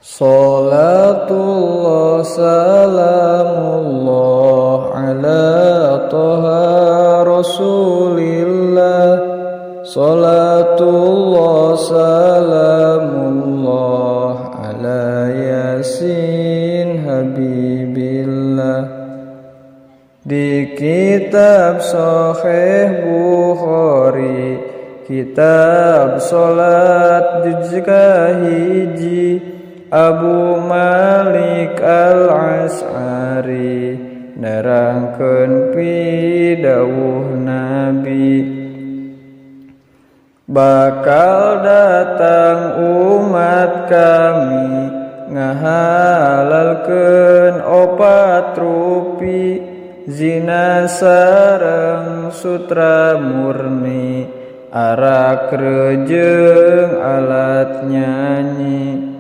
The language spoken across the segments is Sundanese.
Salatullah salamullah ala Toha Rasulillah. Salatullah salamullah ala Yasin Habibillah. Di kitab Sahih Bukhari, kitab salat juz kahiji, Abu Malik Al-As'ari nerangkeun pidawuh Nabi. Bakal datang umat kami ngahalalkeun opat rupi, zina sareng sutra murni, arak rejeung alat nyanyi.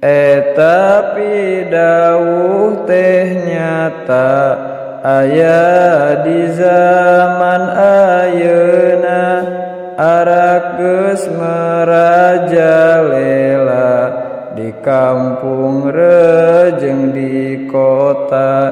Eta pidawuh teh nyata aya di zaman ayeuna, arak geus merajalela di kampung rejeng di kota.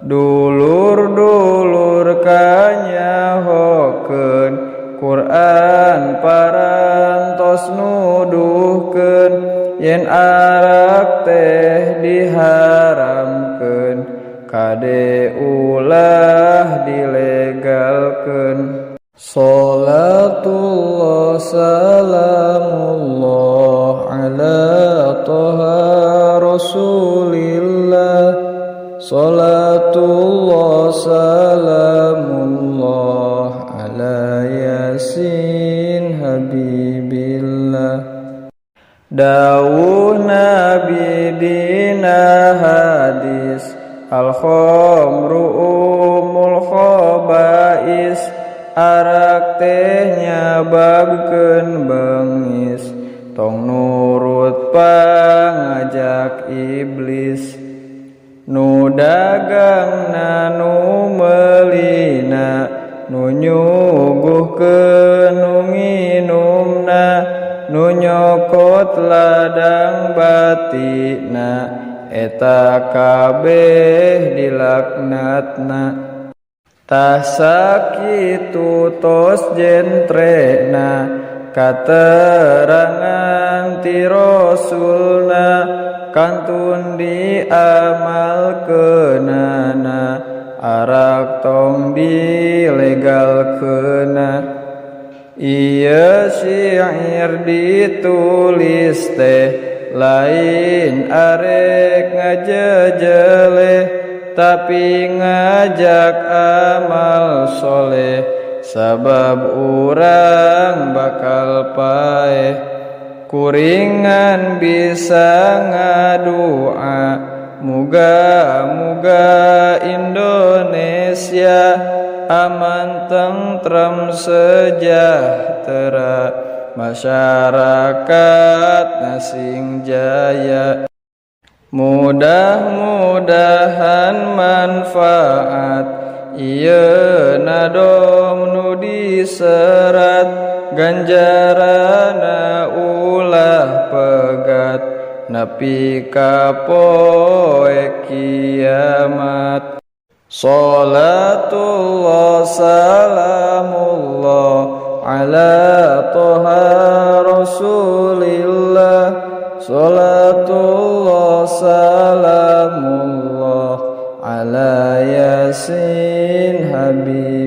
Dulur-dulur kanyahokeun Quran parantos nuduhkeun, yen arak teh diharamkeun, kade ulah dilegalkeun. Salatullah salamullah ala Toha Rasulillah. Salatullah salamullah ala Yasin Habibillah. Dawuh Nabi dina hadis, al-khamru umul khabais, arak teh nyababkeun bengis, tong nurut pangajak iblis. Nu dagangna nu meulina, nu nyuguhkeun nu nginumna, nu nyokot ladang batina, eta kabeh dilaknatna. Tah sakitu tos jentrena katerangan ti Rasulna, kantun diamalkeunana, arak tong dilegalkeunana. Ieu syair ditulis teh lain arek ngajejeleh, tapi ngajak amal soleh, sabab urang bakal paeh. Kuringan bisa ngadua, muga-muga Indonesia aman tentrem sejahtera, masyarakat nasing jaya. Mudah-mudahan manfaat ieu nadom nu diserat, ganjarana ulah pegat nepi ka poe kiamat. Salatullah salamullah ala Toha Rasulillah. Salatullah salamullah ala Yasin Habibillah.